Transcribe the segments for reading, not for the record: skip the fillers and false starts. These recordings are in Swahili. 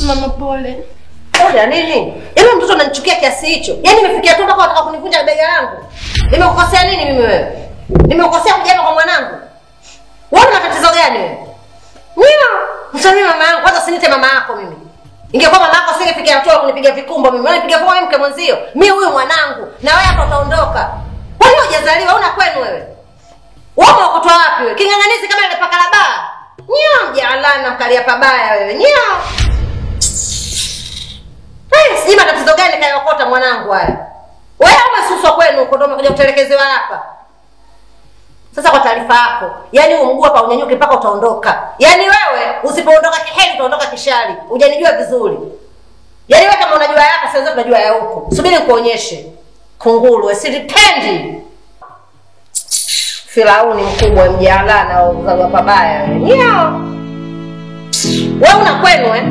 Mama pole. Pole nini? Yaani mtoto unanichukia kiasi hicho? Yaani nimefikia tu mpaka unataka kunivunja bega langu. Nimekukosea nini mimi wewe? Nimekukosea kuja kwa mwanangu? Wewe una tatizo gani wewe? Ndio, msamii mama yangu, kwanza usiniite mama yako mimi. Ingekuwa mama yako singefikia hatua kunipiga vikumbo mimi. Unanipiga vikumbo mimi mke mwenzio. Mimi huyu mwanangu na wewe hapa utaondoka. Kwa nini hujazaliwa? Una kwenu wewe? Wewe unakutoa wapi wewe? King'ang'anizi kama ile paka la baa. Nyo mjalana mkalia pabaya wewe. Nyo. Eh, sijui matatizo gani kayokota mwanangu haya. Wewe umesuswa kwenu huko ndio umekuja kutelekezewa hapa. Sasa kwa taarifa yako, yaani huu mguu hapa unyanyuke mpaka utaondoka. Yaani wewe usipoondoka kiheri utaondoka kishari. Hujanijua vizuri. Yaani wewe kama unajua hapa sasa tunajua ya huko. Subiri nikuonyeshe. Kunguru, silipendi. Firauni mkubwa mjalana uzaliwa pabaya wewe. Ndio. Wewe una kwenu eh?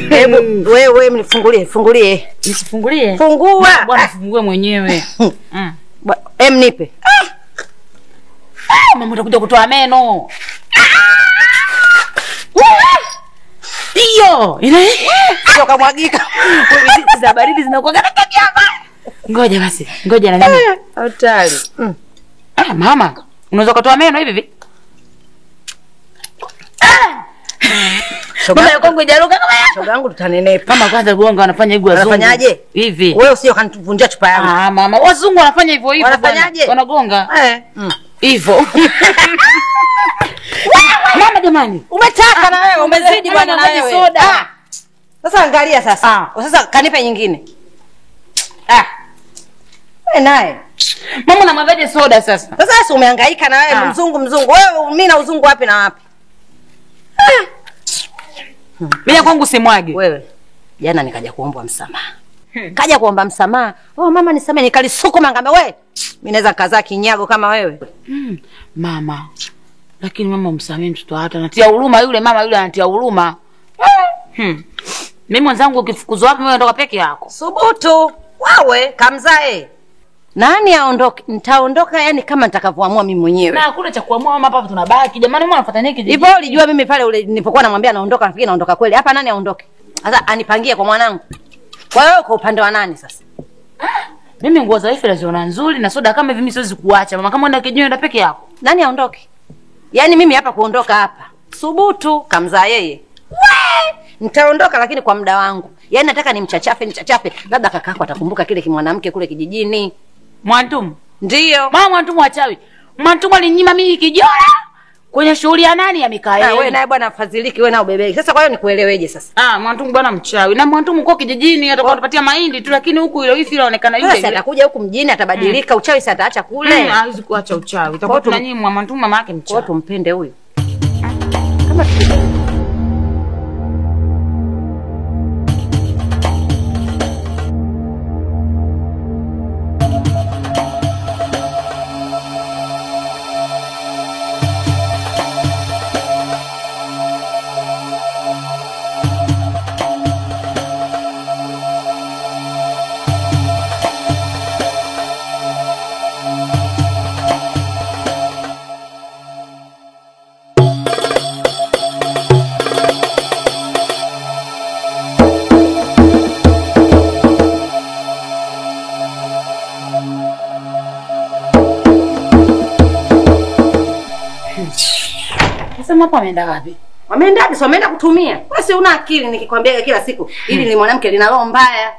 Hebu wewe mnifungulie, fungulie. Nisifungulie? Fungua. Bwana fungue mwenyewe. Em nipe. Mama utakuja kutoa meno. Hiyo, ina sio kamwagika. Wewe za baridi zinakuwa kama hapa. Ngoja basi, ngoja na mimi. Hatari. Ah mama, unaweza kutoa meno hivi hivi? Mama yako ngoja kama yako. Shoga yangu tutanenepa. Mama kwanza gonga wanafanya hivyo wazungu. Wanafanyaje? Hivi. Wewe usio kanivunjia chupa yangu. Ah mama, wazungu wanafanya hivyo hivyo. Wanafanyaje? Wanagonga. Eh. Hivyo. Mama jamani, umetaka na wewe, umezidi bwana na wewe. Soda. Sasa angalia sasa. Sasa kanipe nyingine. Wewe naye. Mama unamwagaje soda sasa? Sasa sasa umehangaika na wewe mzungu mzungu. Wewe mimi na uzungu wapi na wapi? Mimi kwangu simwage. Wewe jana nikaja kuomba msamaha. Kaja kuomba msamaha. Oh mama nisamee, nikalisukuma ngamba wewe. Mimi naweza kazaa kinyago kama wewe. Mama. Lakini mama msamee mtoto hata anatia huruma yule mama yule anatia huruma. Mimi mwenzangu ukifukuzwa wapi wewe ondoka peke yako. Subutu. Wawe kamzae. Nani aondoke? Nitaondoka yani kama nitakavyoamua mimi mwenyewe. Na hakuna cha kuamua mama, hapa tunabaki. Jamani mama anafuata nini kijiji? Hivyo ulijua mimi pale ule nilipokuwa namwambia naondoka nafikiri naondoka kweli. Hapa nani aondoke? Sasa anipangie kwa mwanangu. Kwa hiyo kwa upande wa nani sasa? Mimi nguo za ife naziona nzuri na soda kama hivi mimi siwezi kuacha. Mama kama unaenda kijiji unaenda peke yako. Nani aondoke? Yaani mimi hapa kuondoka hapa. Subutu kamzaa yeye. We! Nitaondoka lakini kwa muda wangu. Yaani nataka nimchachafe nichachafe. Labda kakako atakumbuka kile kimwanamke kule kijijini. Mwantumu. Ndio. Mama Mwantumu wachawi. Mwantumu alinyima mimi kijora kwenye shughuli ya nani ya Mikaeli. Wewe naye bwana fadhiliki, wewe na ubebeki. Sasa kwa hiyo nikueleweje sasa? Mwantumu bwana mchawi. Na Mwantumu kwa kijijini atakuwa atupatia mahindi tu lakini huku ile wifi inaonekana yule. Sasa atakuja huku mjini atabadilika, uchawi sasa ataacha kule. Hawezi kuacha uchawi. Itakuwa tunanyimwa Mwantumu mama yake mchawi. Kwa tumpende huyu. Kama Sasa wameenda wapi? Wameenda wapi? So wameenda kutumia. Wewe si una akili nikikwambia kila siku. Hili ni mwanamke lina roho mbaya.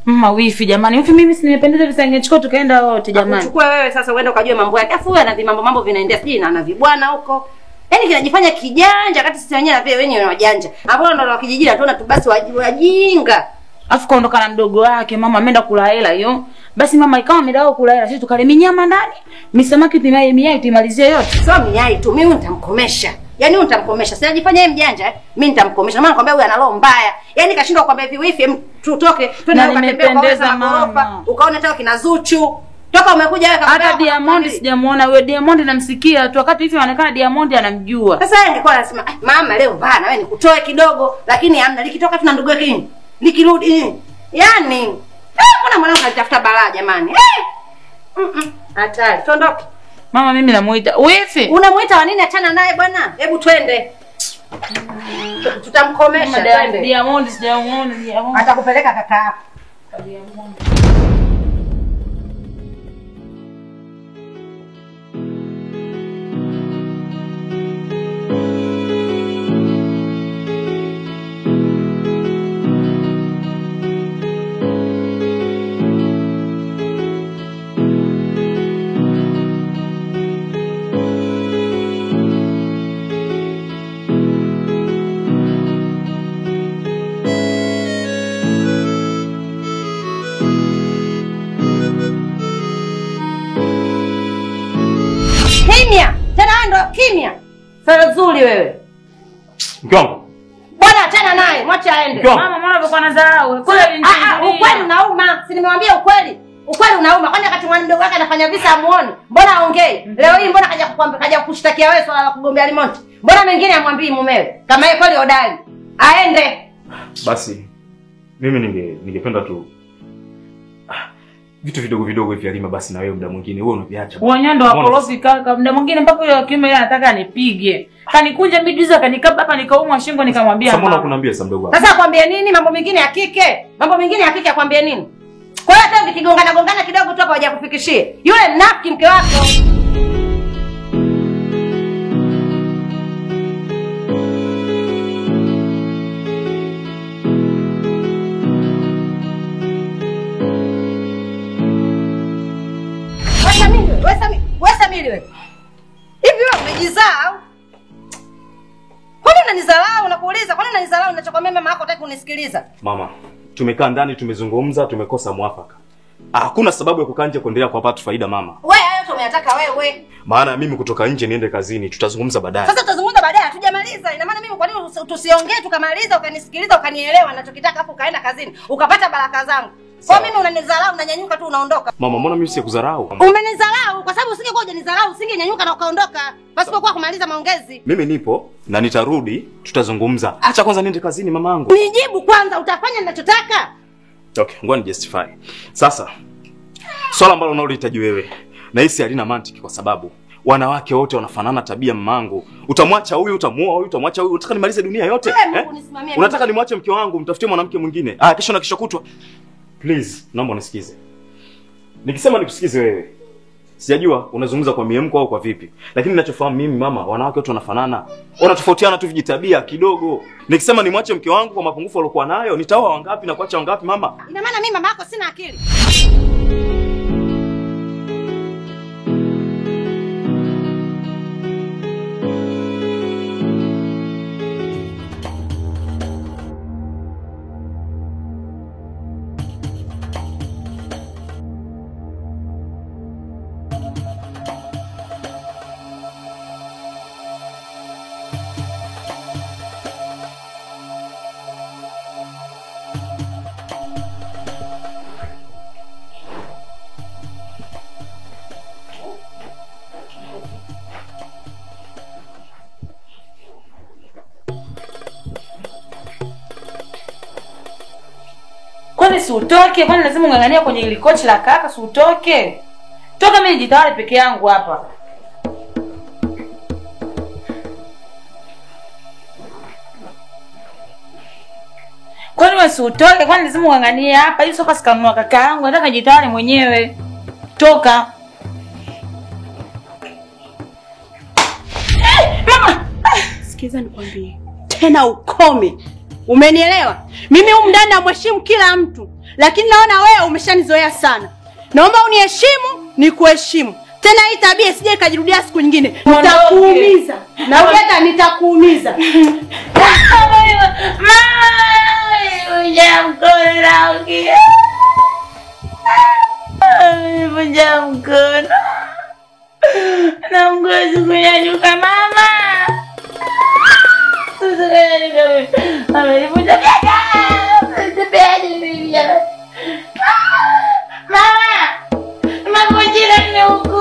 Mama wifi jamani, wifi mimi si nimependeza visangechukua tukaenda wote jamani. Uchukue wewe sasa uende ukajue mambo yake. Afu huyu ana vimambo mambo vinaendea sijui na ana vibwana huko. Yaani kinajifanya kijanja wakati sisi wenyewe na vile wenyewe ni wajanja. Hapo ndo wa kijijini tunaona tu basi wajinga. Afu kaondoka na mdogo wake mama ameenda kula hela hiyo. Basi mama ikawa amedao kula hela, sisi tukale minyama ndani, misamaki tumaye miyai tuimalizie yote. Sio miyai tu, mimi nitamkomesha. Yaani huyu nitamkomesha. Sasa najifanya yeye mjanja eh? Mimi nitamkomesha. Maana nakwambia huyu ana roho mbaya. Yaani kashindwa kukwambia hivi wifi tutoke twende ukatembea kwa magorofa, ukaona hata kina Zuchu. Toka umekuja wewe hata Diamond sijamuona. Wewe Diamond namsikia tu wakati hivi anaonekana Diamond anamjua. Sasa yeye angekuwa anasema mama leo bana wewe nikutoe kidogo, lakini hamna, likitoka tuna ndugu yake nikirudi. Yaani mbona mwanangu alitafuta balaa jamani? Hatari. Tuondoke. Mama mimi namuita. Wifi. Unamuita wa nini? Achana naye bwana. Hebu twende. Tutamkomesha twende. Diamond sijamuona Diamond. Atakupeleka kaka yako. Diamond. Kimya. Tena ndo kimya. Fadhuli wewe. Mke wangu. Bwana achana naye, mwache aende. Mama mbona ulikuwa unadharau? Kweli ukweli unauma. Si nimewambia ukweli. Ukweli unauma. Kwani wakati mwana mdogo wake anafanya visa amuone? Mbona aongei? Leo hii mbona kaja kukwambia, kaja kukushtakia wewe swala la kugombea remote? Mbona mengine amwambii mumewe? Kama yeye kweli hodari. Aende. Basi mimi ningependa tu vitu vidogo vidogo hivi Halima, basi na wewe muda mwingine wewe unaviacha. Wanyando wakorofi kaka, muda mwingine mpaka yule wa kiume yeye anataka anipige. Kanikunja mijuzi akanikaba hapa nikaumwa shingo nikamwambia. Sasa mbona kunambia sasa mdogo wako? Sasa akwambie nini? Mambo mengine ya kike. Mambo mengine ya kike akwambie nini? Kwa hiyo hata vikigongana gongana kidogo tu hapa hawajakufikishie. Yule mnafiki mke wako. Wewe hivi wewe umejizaa au? Kwani unanidharau? Nakuuliza, kwani unanidharau ninachokwambia mama yako hataki kunisikiliza? Mama, tumekaa ndani tumezungumza, tumekosa mwafaka. Hakuna sababu ya kukaa nje kuendelea kuwapata faida mama. Wewe hayo tumeyataka wewe. Maana mimi kutoka nje niende kazini, tutazungumza baadaye. Sasa tutazungumza baadaye, hatujamaliza. Ina maana mimi kwa nini tusiongee tukamaliza, ukanisikiliza, ukanielewa ninachokitaka afu ukaenda kazini, ukapata baraka zangu. Kwa mimi unanidharau, unanyanyuka tu unaondoka. Mama, mbona mimi sikudharau? Umenidharau kwa sababu usingekuwa hujanidharau, usingenyanyuka na ukaondoka pasipo kwa kumaliza maongezi. Mimi nipo na nitarudi, tutazungumza. Acha kwanza niende kazini mamangu. Nijibu kwanza, utafanya ninachotaka? Okay, ngoja ni justify. Sasa swala ambalo unalohitaji wewe nahisi halina mantiki kwa sababu wanawake wote wanafanana tabia mamangu. Utamwacha huyu, utamuoa huyu, utamwacha huyu. Unataka nimalize dunia yote? Mungu nisimamie. Unataka nimwache mke wangu, mtafutie mwanamke mwingine? Ah, kesho na kesho kutwa. Please, naomba unisikize. Nikisema nikusikize wewe, sijajua unazungumza kwa miemko au kwa vipi. Lakini ninachofahamu mimi mama, wanawake wote wanafanana. Wanatofautiana tu vijitabia kidogo. Nikisema nimwache mke wangu kwa mapungufu aliyokuwa nayo, nitaoa wangapi na kuacha wangapi mama? Ina maana mimi mama yako sina akili. Kwani si utoke? Kwani lazima ungangania kwenye ile kochi la kaka? Si utoke? Toka, mimi nijitawale peke yangu hapa. Kwani wewe si utoke? Kwani lazima unganganie hapa? Hii sofa sikanunua kaka yangu, nataka nijitawale mwenyewe. Toka. Mama, sikiza nikwambie. Tena ukome. Umenielewa? Mimi humu ndani namheshimu kila mtu, lakini naona wewe umeshanizoea sana. Naomba uniheshimu, nikuheshimu. Tena hii tabia isije ikajirudia siku nyingine. Nitakuumiza. Na hata nitakuumiza. Mama, Mwanangu. Amenivunja mkono. Na mguu kunyanyuka mama. Amenivunja bega. Mama. Mavunjika ni huko.